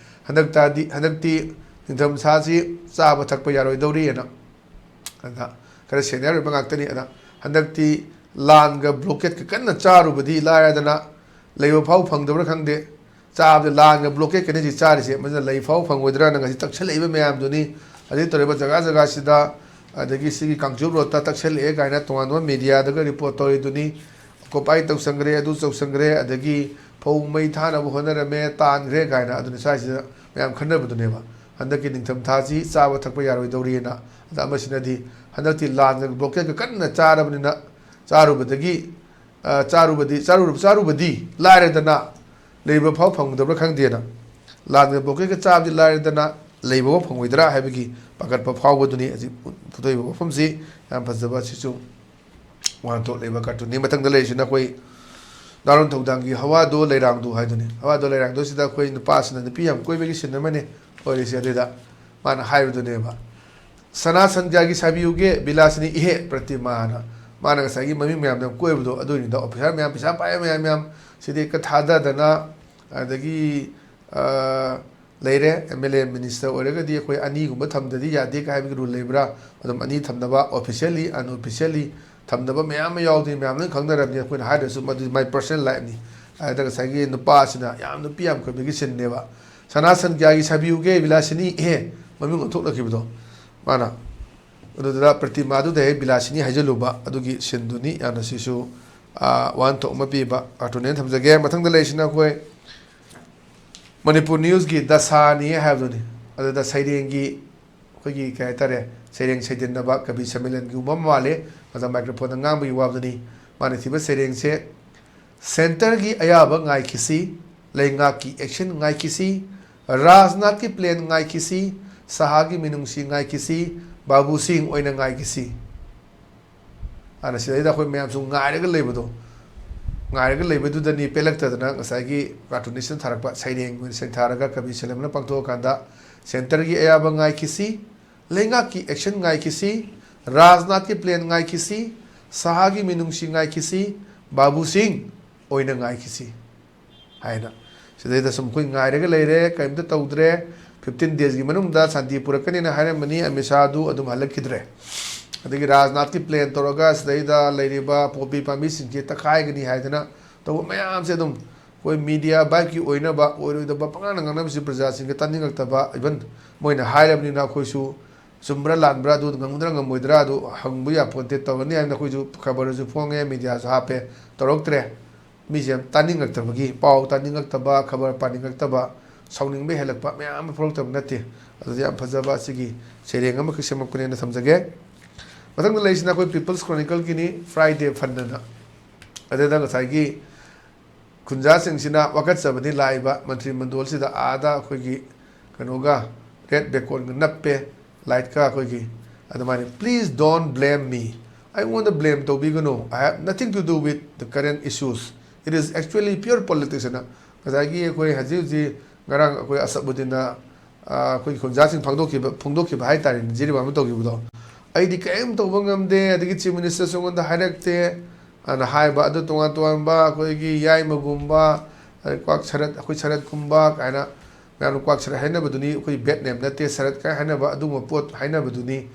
ꯍꯟꯗꯛꯇꯗꯤ, ꯍꯟꯗꯛꯇꯤ ꯅꯤꯡꯊꯝꯊꯥꯁꯤ ꯆꯥꯕ ꯊꯛꯄ ꯌꯥꯔꯣꯏꯗꯧꯔꯤꯑꯅ꯫ ꯑꯗ ꯈꯔ ꯁꯦꯅꯤꯌꯔ ꯑꯣꯏꯕ ꯉꯥꯛꯇꯅꯤ꯫ ꯑꯗ ꯍꯟꯗꯛꯇꯤ ꯂꯥꯟꯒ ꯕ꯭ꯂꯣꯀꯦꯠꯀ ꯀꯟꯅ ꯆꯥꯔꯨꯕꯗꯤ ꯂꯥꯏꯔꯗꯅ, ꯂꯩꯕ ꯐꯥꯎ ꯐꯪꯗꯕ꯭ꯔꯥ ꯈꯪꯗꯦ꯫ ꯆꯥꯕꯗ ꯂꯥꯟꯒ ꯕ꯭ꯂꯣꯀꯦꯠꯀꯅꯤ ꯍꯧꯖꯤꯛ ꯆꯥꯔꯤꯁꯦ, ꯃꯁꯤꯅ ꯂꯩ ꯐꯥꯎ ꯐꯪꯉꯣꯏꯗ꯭ꯔꯥꯅ ꯉꯁꯤ ꯇꯛꯁꯜꯂꯛꯏꯕ ꯃꯌꯥꯝꯗꯨꯅꯤ꯫ ꯑꯗꯩ ꯇꯧꯔꯤꯕ ꯖꯒꯥ ꯖꯒꯥꯁꯤꯗ, ꯑꯗꯒꯤ ꯁꯤꯒꯤ ꯀꯥꯡꯆꯨꯞ ꯔꯣꯗꯇ ꯇꯛꯁꯜꯂꯛꯑꯦ ꯀꯥꯏꯅ ꯇꯣꯉꯥꯟ ꯇꯣꯉꯥꯟꯕ ꯃꯦꯗꯤꯌꯥꯗꯒ ꯔꯤꯄꯣꯔꯠ ꯇꯧꯔꯤꯗꯨꯅꯤ꯫ ꯑꯣꯀꯨꯄꯥꯏ ꯇꯧꯁꯟꯈ꯭ꯔꯦ, ꯑꯗꯨ ꯇꯧꯁꯟꯈ꯭ꯔꯦ, ꯑꯗꯒꯤ ꯐꯧ ꯃꯩ ꯊꯥꯅꯕ ꯍꯣꯠꯅꯔꯝꯃꯦ, ꯇꯥꯟꯈ꯭ꯔꯦ ꯀꯥꯏꯅ꯫ ꯑꯗꯨꯅ ꯁ꯭ꯋꯥꯏꯁꯤꯗ ꯃꯌꯥꯝ ꯈꯟꯅꯕꯗꯨꯅꯦꯕ꯫ ꯍꯟꯗꯛꯀꯤ ꯅꯤꯡꯊꯝꯊꯥꯁꯤ ꯆꯥꯕ ꯊꯛꯄ ꯌꯥꯔꯣꯏꯗꯧꯔꯤꯑꯅ꯫ ꯑꯗ ꯑꯃꯁꯤꯅꯗꯤ ꯍꯟꯗꯛꯇꯤ ꯂꯥꯟꯒ ꯕ꯭ꯂꯣꯀꯦꯠꯀ ꯀꯟꯅ ꯆꯥꯔꯕꯅꯤꯅ, ꯆꯥꯔꯨꯕꯗꯒꯤ, ꯑ, ꯆꯥꯔꯨꯕꯗꯤ, ꯆꯥꯔꯨ-, ꯆꯥꯔꯨꯕꯗꯤ ꯂꯥꯏꯔꯗꯅ, ꯂꯩꯕ ꯐꯥꯎ ꯐꯪꯒꯗꯕ꯭ꯔꯥ ꯈꯪꯗꯦꯅ꯫ ꯂꯥꯟꯒ ꯕ꯭ꯂꯣꯀꯦꯠꯀ ꯆꯥꯕꯗꯤ ꯂꯥꯏꯔꯗꯅ, ꯂꯩꯕ ꯐꯥꯎ ꯐꯪꯉꯣꯏꯗ꯭ꯔꯥ ꯍꯥꯏꯕꯒꯤ ꯄꯥꯈꯠꯄ ꯐꯥꯎꯕꯗꯨꯅꯤ ꯍꯧꯖꯤꯛ ꯐꯣꯡꯗꯣꯛꯏꯕ ꯋꯥꯐꯝꯁꯤ꯫ ꯌꯥꯝ ꯐꯖꯕ ꯁꯤꯁꯨ ꯋꯥꯍꯟꯊꯣꯛ ꯂꯩꯕ ꯀꯥꯔꯇꯨꯟꯅꯤ꯫ ꯃꯊꯪꯗ ꯂꯩꯔꯤꯁꯤꯅ ꯑꯩꯈꯣꯏ ꯅꯥꯔꯣꯟ ꯊꯧꯗꯥꯡꯒꯤ "ꯍꯋꯥꯗꯣ ꯂꯩꯔꯥꯡꯗꯣ" ꯍꯥꯏꯗꯨꯅꯤ꯫ "ꯍꯋꯥꯗꯣ ꯂꯩꯔꯥꯡꯗꯣ" ꯁꯤꯗ ꯑꯩꯈꯣꯏ ꯅꯨꯄꯥꯁꯤꯅ ꯅꯨꯄꯤ ꯌꯥꯝ ꯀꯣꯏꯕꯒꯤ ꯁꯤꯟ ꯑꯃꯅꯤ ꯑꯣꯏꯔꯤꯁꯦ꯫ ꯑꯗꯨꯗ ꯃꯥꯅ ꯍꯥꯏꯕꯗꯨꯅꯦꯕ, "ꯁꯅꯥ ꯁꯟꯖꯥꯒꯤ ꯁꯥꯕꯤꯌꯨꯒꯦ ꯕꯤꯂꯥꯁꯤꯅꯤ ꯏꯍꯦ ꯄ꯭ꯔꯇꯤꯃꯥꯅ"꯫ ꯃꯥꯅ ꯉꯁꯥꯏꯒꯤ ꯃꯃꯤꯡ ꯃꯌꯥꯝꯗꯣ ꯌꯥꯝ ꯀꯣꯏꯕꯗꯣ ꯑꯗꯨꯒꯤꯅꯤꯗ꯫ ꯑꯣꯐꯤꯁꯥꯔ ꯃꯌꯥꯝ, ꯄꯩꯁꯥ ꯄꯥꯏꯕ ꯃꯌꯥꯝ, ꯃꯌꯥꯝ ꯁꯤꯗꯤ ꯍꯦꯛꯇ ꯊꯥꯗꯗꯅ, ꯑꯗꯒꯤ, ꯑ, ꯂꯩꯔꯦ꯫ ꯑꯦꯝ ꯑꯦꯜ ꯑꯦ, ꯃꯤꯅꯤꯁꯇꯔ ꯑꯣꯏꯔꯒꯗꯤ ꯑꯩꯈꯣꯏ ꯑꯅꯤꯒꯨꯝꯕ ꯊꯝꯗꯗꯤ ꯌꯥꯗꯦ ꯀꯥꯏ ꯍꯥꯏꯕꯒꯤ ꯔꯨꯜ ꯂꯩꯕ꯭ꯔꯥ? ꯑꯗꯨꯝ ꯑꯅꯤ ꯊꯝꯅꯕ, officially, unofficially ꯊꯝꯅꯕ ꯃꯌꯥꯝ ꯑꯃ ꯌꯥꯎꯗꯣꯏꯅꯤ, ꯃꯌꯥꯝ ꯂꯣꯏꯅ ꯈꯪꯅꯔꯕꯅꯤ꯫ ꯑꯩꯈꯣꯏꯅ ꯍꯥꯏꯗ꯭ꯔꯁꯨ ꯃꯗꯨꯗꯤ my personal lifeꯅꯤ꯫ ꯑꯗ ꯉꯁꯥꯏꯒꯤ ꯅꯨꯄꯥꯁꯤꯅ ꯌꯥꯝ ꯅꯨꯄꯤ ꯌꯥꯝ ꯀꯣꯏꯕꯒꯤ ꯁꯤꯟꯅꯦꯕ꯫ "ꯁꯅꯥ ꯁꯟꯖꯥꯒꯤ ꯁꯥꯕꯤꯌꯨꯒꯦ ꯕꯤꯂꯥꯁꯤꯅꯤ ꯏꯍꯦ", ꯃꯃꯤꯡ ꯑꯣꯟꯊꯣꯛꯅꯈꯤꯕꯗꯣ ꯃꯥꯅ꯫ ꯑꯗꯨꯗꯨꯗ ꯄ꯭ꯔꯇꯤꯃꯥꯗꯨꯗ ꯍꯦꯛ ꯕꯤꯂꯥꯁꯤꯅꯤ ꯍꯥꯏꯖꯜꯂꯨꯕ, ꯑꯗꯨꯒꯤ ꯁꯤꯟꯗꯨꯅꯤ꯫ ꯌꯥꯝꯅ ꯁꯤꯁꯨ, ꯑ, ꯋꯥꯍꯟꯊꯣꯛ ꯑꯃ ꯄꯤꯕ ꯀꯥꯔꯇꯨꯟꯅꯦꯅ ꯊꯝꯖꯒꯦ꯫ ꯃꯊꯪꯗ ꯂꯩꯔꯤꯁꯤꯅ ꯑꯩꯈꯣꯏ ꯃꯅꯤꯄꯨꯔ ꯅ꯭ꯌꯨꯁꯀꯤ "ꯗꯁꯥꯅꯤ" ꯍꯥꯏꯕꯗꯨꯅꯤ꯫ ꯑꯗꯨꯗ ꯁꯩꯔꯦꯡꯒꯤ ꯑꯩꯈꯣꯏꯒꯤ ꯀꯩ ꯍꯥꯏꯇꯥꯔꯦ, ꯁꯩꯔꯦꯡ ꯁꯩꯗꯟꯅꯕ ꯀꯕꯤ ꯁꯝꯃꯦꯂꯟꯒꯤꯒꯨꯝꯕ ꯑꯃ ꯃꯥꯜꯂꯦ꯫ ꯃꯇꯝ ꯃꯥꯏꯀ꯭ꯔꯣꯐꯣꯟꯗ ꯉꯥꯡꯕꯒꯤ ꯋꯥꯕꯗꯨꯅꯤ꯫ ꯃꯥꯅ ꯊꯤꯕ ꯁꯩꯔꯦꯡꯁꯦ, "ꯁꯦꯟꯇꯔꯒꯤ ꯑꯌꯥꯕ ꯉꯥꯏꯈꯤꯁꯤ, ꯂꯩꯉꯥꯛꯀꯤ ꯑꯦꯛꯁꯟ ꯉꯥꯏꯈꯤꯁꯤ, ꯔꯥꯖꯅꯥꯊꯀꯤ ꯄ꯭ꯂꯦꯟ ꯉꯥꯏꯈꯤꯁꯤ, ꯁꯍꯥꯒꯤ ꯃꯤꯅꯨꯡꯁꯤ ꯉꯥꯏꯈꯤꯁꯤ, ꯕꯥꯕꯨꯁꯤꯡ ꯑꯣꯏꯅ ꯉꯥꯏꯈꯤꯁꯤ"꯫ ꯑꯗꯨꯅ ꯁꯤꯗꯩꯗ ꯑꯩꯈꯣꯏ ꯃꯌꯥꯝꯁꯨ ꯉꯥꯏꯔꯒ ꯂꯩꯕꯗꯣ, ꯉꯥꯏꯔꯒ ꯂꯩꯕꯗꯨꯗꯅꯤ ꯄꯦꯜꯂꯛꯇꯗꯅ ꯉꯁꯥꯏꯒꯤ cartoonist ꯅ ꯊꯥꯔꯛꯄ ꯁꯩꯔꯦꯡ ꯑꯣꯏꯅ ꯁꯩꯊꯥꯔꯒ ꯀꯕꯤ ꯁꯦꯂꯦꯝꯅ ꯄꯥꯡꯊꯣꯛꯑꯀꯥꯟꯗ centre ꯒꯤ ꯑꯌꯥꯕ ꯉꯥꯏꯈꯤꯁꯤ, ꯂꯩꯉꯥꯛꯀꯤ action ꯉꯥꯏꯈꯤꯁꯤ, ꯔꯥꯖꯅꯥꯊꯀꯤ plan ꯉꯥꯏꯈꯤꯁꯤ, ꯁꯍꯥꯒꯤ ꯃꯤꯅꯨꯡꯁꯤ ꯉꯥꯏꯈꯤꯁꯤ, ꯕꯥꯕꯨ ꯁꯤꯡ ꯑꯣꯏꯅ ꯉꯥꯏꯈꯤꯁꯤ ꯍꯥꯏꯅ꯫ ꯁꯤꯗꯩꯗ ꯁꯨꯝ ꯑꯩꯈꯣꯏ ꯉꯥꯏꯔꯒ ꯂꯩꯔꯦ, ꯀꯔꯤꯝꯇ ꯇꯧꯗ꯭ꯔꯦ, fifteen days ꯀꯤ ꯃꯅꯨꯡꯗ ꯁꯥꯟꯇꯤ ꯄꯨꯔꯛꯀꯅꯤꯅ ꯍꯥꯏꯔꯝꯕꯅꯤ, ꯑꯃꯤꯠ ꯁꯥꯍꯗꯨ ꯑꯗꯨꯝ ꯍꯜꯂꯛꯈꯤꯗ꯭ꯔꯦ꯫ ꯑꯗꯒꯤ ꯔꯥꯖꯅꯥꯊꯀꯤ plan ꯇꯧꯔꯒ ꯁꯤꯗꯩꯗ ꯂꯩꯔꯤꯕ poppy ꯄꯥꯝꯕꯤꯁꯤꯡꯁꯦ ꯇꯛꯈꯥꯏꯒꯅꯤ ꯍꯥꯏꯗꯅ ꯇꯧꯕ ꯃꯌꯥꯝꯁꯦ ꯑꯗꯨꯝ ꯑꯩꯈꯣꯏ media vibe ꯀꯤ ꯑꯣꯏꯅꯕ, ꯑꯣꯏꯔꯣꯏꯗꯕ ꯄꯉꯥꯡꯗ ꯉꯥꯡꯅꯕꯁꯤ ꯄ꯭ꯔꯖꯥꯁꯤꯡꯒ ꯇꯥꯅꯤꯡꯉꯛꯇꯕ, even ꯃꯣꯏꯅ ꯍꯥꯏꯔꯕꯅꯤꯅ ꯑꯩꯈꯣꯏꯁꯨ ꯆꯨꯝꯕ꯭ꯔꯥ ꯂꯥꯟꯕ꯭ꯔꯥ ꯑꯗꯨ ꯉꯝꯒꯗ꯭ꯔꯥ ꯉꯝꯃꯣꯏꯗ꯭ꯔꯥ ꯑꯗꯨ ꯍꯪꯕ ꯌꯥꯄꯣꯟꯇꯦ, ꯇꯧꯔꯅꯤ ꯍꯥꯏꯅ ꯑꯩꯈꯣꯏꯁꯨ ꯈꯕꯔꯁꯨ ꯐꯣꯡꯉꯦ, media ꯁꯨ ꯍꯥꯞꯄꯦ, ꯇꯧꯔꯛꯇ꯭ꯔꯦ꯫ ꯃꯤꯁꯦ ꯌꯥꯝ ꯇꯥꯅꯤꯡꯉꯛꯇꯕꯒꯤ, ꯄꯥꯎ ꯇꯥꯅꯤꯡꯉꯛꯇꯕ, ꯈꯕꯔ ꯄꯥꯅꯤꯡꯉꯛꯇꯕ, ꯁꯥꯎꯅꯤꯡꯕ ꯍꯦꯜꯂꯛꯄ ꯃꯌꯥꯝ ꯑꯃ ꯊꯣꯛꯂꯛꯇꯕ ꯅꯠꯇꯦ꯫ ꯑꯗꯨꯗꯤ ꯌꯥꯝ ꯐꯖꯕ ꯑꯁꯤꯒꯤ ꯁꯩꯔꯦꯡ ꯑꯃꯈꯛ ꯁꯦꯝꯃꯛꯄꯅꯦꯅ ꯊꯝꯖꯒꯦ꯫ ꯃꯊꯪꯗ ꯂꯩꯔꯤꯁꯤꯅ ꯑꯩꯈꯣꯏ People's Chronicle Guinea, Friday Fund ꯑꯅ꯫ ꯑꯗꯨꯗ ꯉꯁꯥꯏꯒꯤ ꯈꯨꯟꯖꯥꯁꯤꯡꯁꯤꯅ ꯋꯥꯀꯠꯆꯕꯗꯤ ꯂꯥꯛꯏꯕ ꯃꯟꯇ꯭ꯔꯤ ꯃꯟꯗꯣꯜꯁꯤꯗ, ꯑꯥꯗ ꯑꯩꯈꯣꯏꯒꯤ ꯀꯩꯅꯣꯒ red beacon ꯒ ꯅꯞꯄꯦ, light ꯀ ꯑꯩꯈꯣꯏꯒꯤ꯫ ꯑꯗꯨꯃꯥꯏꯅ, "Please don't blame me, ꯑꯩꯉꯣꯟꯗ blame ꯇꯧꯕꯤꯒꯅꯨ, I have nothing to do with the current issues, it is actually pure politics" ꯑꯅ ꯉꯁꯥꯏꯒꯤ ꯑꯩꯈꯣꯏ ꯍꯧꯖꯤꯛ ꯍꯧꯖꯤꯛ ꯉꯔꯥꯡ ꯑꯩꯈꯣꯏ ꯑꯁꯕꯨꯗꯤꯟꯅ, ꯑ, ꯑꯩꯈꯣꯏꯒꯤ ꯈꯨꯟꯖꯥꯁꯤꯡ ꯐꯣꯡꯗꯣꯛꯈꯤꯕ, ꯐꯣꯡꯗꯣꯛꯈꯤꯕ ꯍꯥꯏꯇꯥꯔꯦꯅꯦ, ꯖꯤꯔꯤꯕꯥꯝꯗ ꯇꯧꯈꯤꯕꯗꯣ, "ꯑꯩꯗꯤ ꯀꯔꯤꯝ ꯇꯧꯕ ꯉꯝꯗꯦ, ꯑꯗꯒꯤ chief minister ꯁꯨ ꯑꯩꯉꯣꯟꯗ ꯍꯥꯏꯔꯛꯇꯦ" ꯑꯅ ꯍꯥꯏꯕ꯫ ꯑꯗꯨ ꯇꯣꯉꯥꯟ ꯇꯣꯉꯥꯟꯕ ꯑꯩꯈꯣꯏꯒꯤ ꯌꯥꯏꯃꯒꯨꯝꯕ, ꯑꯗꯩ ꯀ꯭ꯋꯥꯛ ꯁꯔꯠ, ꯑꯩꯈꯣꯏ ꯁꯔꯠꯀꯨꯝꯕ ꯀꯥꯏꯅ ꯃꯌꯥꯝꯅ ꯀ꯭ꯋꯥꯛ ꯁꯔꯠ ꯍꯥꯏꯅꯕꯗꯨꯅꯤ, ꯑꯩꯈꯣꯏ bad name ꯅꯠꯇꯦ, ꯁꯔꯠ ꯀꯥꯏ ꯍꯥꯏꯅꯕ ꯑꯗꯨꯒꯨꯝꯕ ꯄꯣꯠ ꯍꯥꯏꯅꯕꯗꯨꯅꯤ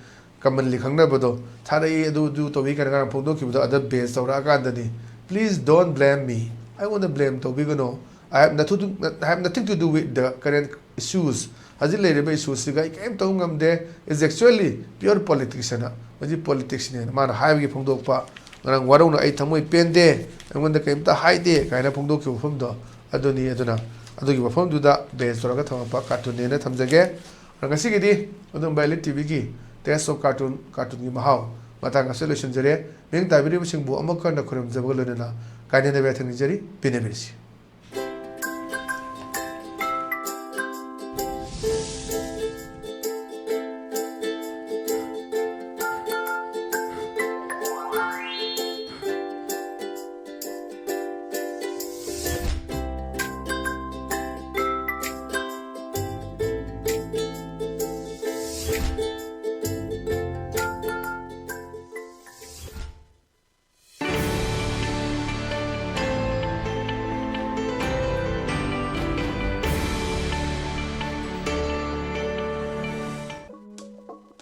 commonly ꯈꯪꯅꯕꯗꯣ꯫ ꯊꯥꯔꯛꯏ, ꯑꯗꯨ, ꯑꯗꯨ ꯇꯧꯏ ꯀꯥꯏꯅ ꯉꯔꯥꯡ ꯐꯣꯡꯗꯣꯛꯈꯤꯕꯗꯣ, ꯑꯗ base ꯇꯧꯔꯛꯑꯀꯥꯟꯗꯗꯤ, "Please don't blame me, ꯑꯩꯉꯣꯟꯗ blame ꯇꯧꯕꯤꯒꯅꯣ, I have nothing to, I have nothing to do with the current issues, ꯍꯧꯖꯤꯛ ꯂꯩꯔꯤꯕ issue ꯁꯤꯒ ꯑꯩ ꯀꯔꯤꯝ ꯇꯧꯕ ꯉꯝꯗꯦ, it's actually pure politics" ꯍꯥꯏꯅ, ꯃꯁꯤ politics ꯅꯦꯅ ꯃꯥꯅ ꯍꯥꯏꯕꯒꯤ ꯐꯣꯡꯗꯣꯛꯄ꯫ ꯉꯔꯥꯡ ꯋꯥꯔꯧꯅ "ꯑꯩ ꯊꯃꯣꯏ ꯄꯦꯟꯗꯦ, ꯑꯩꯉꯣꯟꯗ ꯀꯔꯤꯝꯇ ꯍꯥꯏꯗꯦ" ꯀꯥꯏꯅ ꯐꯣꯡꯗꯣꯛꯈꯤꯕ ꯋꯥꯐꯝꯗꯣ ꯑꯗꯨꯅꯤ꯫ ꯑꯗꯨꯅ ꯑꯗꯨꯒꯤ ꯋꯥꯐꯝꯗꯨꯗ base ꯇꯧꯔꯒ ꯊꯝꯃꯛꯄ cartoon ꯅꯦꯅ ꯊꯝꯖꯒꯦ꯫ ꯉꯁꯤꯒꯤꯗꯤ ꯑꯗꯨꯝ ꯕꯥꯏꯂꯤꯠ ꯇꯤꯚꯤꯒꯤ Taste of Cartoon, cartoon ꯒꯤ ꯃꯍꯥꯎ ꯃꯇꯥꯡ ꯑꯁꯤꯗ ꯂꯣꯏꯁꯤꯟꯖꯔꯦ꯫ ꯃꯤꯠꯌꯦꯡ ꯇꯥꯕꯤꯔꯤꯕꯁꯤꯡꯕꯨ ꯑꯃꯨꯛ ꯍꯟꯅ ꯈꯨꯔꯨꯝꯖꯕꯒ ꯂꯣꯏꯅꯅ ꯀꯥꯏꯅꯅꯕ ꯌꯥꯊꯪ ꯅꯤꯖꯔꯤ꯫ ꯄꯦꯟꯅꯕꯤꯔꯁꯤ꯫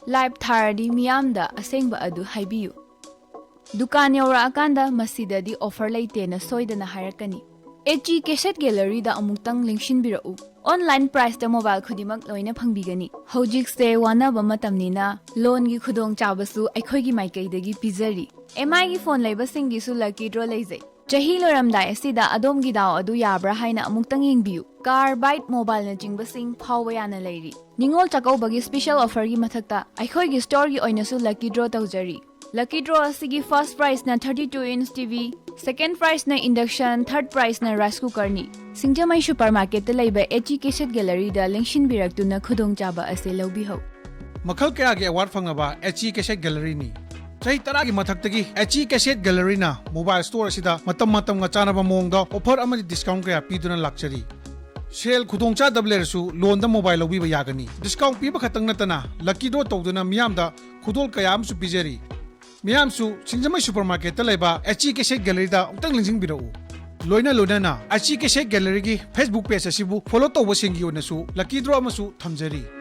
ꯂꯥꯏꯚ ꯊꯥꯔꯗꯤ ꯃꯤꯌꯥꯝꯗ ꯑꯁꯦꯡꯕ ꯑꯗꯨ ꯍꯥꯏꯕꯤꯌꯨ꯫ ꯗꯨꯀꯥꯟ ꯌꯧꯔꯛꯑꯀꯥꯟꯗ ꯃꯁꯤꯗꯗꯤ ꯑꯣꯐꯔ ꯂꯩꯇꯦꯅ ꯁꯣꯏꯗꯅ ꯍꯥꯏꯔꯛꯀꯅꯤ꯫ ꯑꯦꯆ ꯏ ꯀꯦꯁꯦꯠ ꯒꯦꯂꯔꯤꯗ ꯑꯃꯨꯛꯇꯪ ꯂꯦꯡꯁꯤꯟꯕꯤꯔꯛꯎ꯫ ꯑꯣꯟꯂꯥꯏꯟ ꯄ꯭ꯔꯥꯏꯁꯇ ꯃꯣꯕꯥꯏꯜ ꯈꯨꯗꯤꯡꯃꯛ ꯂꯣꯏꯅ ꯐꯪꯕꯤꯒꯅꯤ꯫ ꯍꯧꯖꯤꯛꯁꯦ ꯋꯥꯅꯕ ꯃꯇꯝꯅꯤꯅ ꯂꯣꯟꯒꯤ ꯈꯨꯗꯣꯡꯆꯥꯕꯁꯨ ꯑꯩꯈꯣꯏꯒꯤ ꯃꯥꯏꯀꯩꯗꯒꯤ ꯄꯤꯖꯔꯤ꯫ ꯑꯦꯝ ꯑꯥꯏꯒꯤ ꯐꯣꯟ ꯂꯩꯕꯁꯤꯡꯒꯤꯁꯨ ꯂꯛꯀꯤ ꯗ꯭ꯔꯣ ꯂꯩꯖꯩ꯫ ꯆꯍꯤ ꯂꯣꯏꯔꯝꯗꯥꯏ ꯑꯁꯤꯗ ꯑꯗꯣꯝꯒꯤ ꯗꯥꯎ ꯑꯗꯨ ꯌꯥꯕ꯭ꯔꯥ ꯍꯥꯏꯅ ꯑꯃꯨꯛꯇꯪ ꯌꯦꯡꯕꯤꯌꯨ꯫ ꯀꯥꯔ, ꯕꯥꯏꯛ, ꯃꯣꯕꯥꯏꯜꯅꯆꯤꯡꯕꯁꯤꯡ ꯐꯥꯎꯕ ꯌꯥꯅ ꯂꯩꯔꯤ꯫ ꯅꯤꯉꯣꯜ ꯆꯥꯛꯀꯧꯕꯒꯤ ꯁ꯭ꯄꯤꯁꯦꯜ ꯑꯣꯐꯔꯒꯤ ꯃꯊꯛꯇ ꯑꯩꯈꯣꯏꯒꯤ ꯁ꯭ꯇꯣꯔꯒꯤ ꯑꯣꯏꯅꯁꯨ ꯂꯛꯀꯤ ꯗ꯭ꯔꯣ ꯇꯧꯖꯔꯤ꯫ ꯂꯛꯀꯤ ꯗ꯭ꯔꯣ ꯑꯁꯤꯒꯤ ꯐꯥꯔꯁ ꯄ꯭ꯔꯥꯏꯖꯅ thirty two inch T V, second ꯄ꯭ꯔꯥꯏꯖꯅ ꯏꯟꯗꯛꯁꯟ, ꯊꯥꯔꯠ ꯄ꯭ꯔꯥꯏꯖꯅ ꯔꯥꯏꯁ ꯀꯨꯀꯔꯅꯤ꯫ ꯁꯤꯡꯖꯃꯩ ꯁꯨꯄꯔ ꯃꯥꯔꯀꯦꯠꯇ ꯂꯩꯕ ꯑꯦꯆ ꯏ ꯀꯦꯁꯦꯠ ꯒꯦꯂꯔꯤꯗ ꯂꯦꯡꯁꯤꯟꯕꯤꯔꯛꯇꯨꯅ ꯈꯨꯗꯣꯡꯆꯥꯕ ꯑꯁꯤ ꯂꯧꯕꯤꯍꯧ꯫ ꯃꯈꯜ ꯀꯌꯥꯒꯤ ꯑꯦꯋꯥꯔꯗ ꯐꯪꯂꯕ ꯑꯦꯆ ꯏ ꯀꯦꯁꯦꯠ ꯒꯦꯂꯔꯤꯅꯤ꯫ ꯆꯍꯤ ꯇꯔꯥꯒꯤ ꯃꯊꯛꯇꯒꯤ H E cassette ꯒꯦꯂꯔꯤꯅ mobile store ꯑꯁꯤꯗ ꯃꯇꯝ ꯃꯇꯝꯒ ꯆꯥꯟꯅꯕ ꯃꯑꯣꯡꯗ ꯑꯣꯐꯔ ꯑꯃꯗꯤ ꯗꯤꯁꯀꯥꯎꯟ ꯀꯌꯥ ꯄꯤꯗꯨꯅ ꯂꯥꯛꯆꯔꯤ꯫ ꯁꯦꯜ ꯈꯨꯗꯣꯡꯆꯥꯗꯕ ꯂꯩꯔꯁꯨ ꯂꯣꯟꯗ ꯃꯣꯕꯥꯏꯜ ꯂꯧꯕꯤꯕ ꯌꯥꯒꯅꯤ꯫ ꯗꯤꯁꯀꯥꯎꯟ ꯄꯤꯕ ꯈꯛꯇꯪ ꯅꯠꯇꯅ ꯂꯛꯀꯤ ꯗ꯭ꯔꯣ ꯇꯧꯗꯨꯅ ꯃꯤꯌꯥꯝꯗ ꯈꯨꯗꯣꯜ ꯀꯌꯥ ꯑꯃꯁꯨ ꯄꯤꯖꯔꯤ꯫ ꯃꯤꯌꯥꯝꯁꯨ ꯁꯤꯡꯖꯃꯩ ꯁꯨꯄꯔ ꯃꯥꯔꯀꯦꯠꯇ ꯂꯩꯕ ꯑꯦꯆ ꯏ ꯀꯦꯁꯦꯠ ꯒꯦꯂꯔꯤꯗ ꯑꯃꯨꯛꯇꯪ ꯂꯦꯡꯁꯤꯟꯕꯤꯔꯛꯎ꯫ ꯂꯣꯏꯅ ꯂꯣꯏꯅꯅ H E cassette ꯒꯦꯂꯔꯤꯒꯤ Facebook page ꯑꯁꯤꯕꯨ ꯐꯣꯂꯣ ꯇꯧꯕꯁꯤꯡꯒꯤ ꯑꯣꯏꯅꯁꯨ ꯂꯛꯀꯤ ꯗ꯭ꯔꯣ ꯑꯃꯁꯨ ꯊꯝꯖꯔꯤ꯫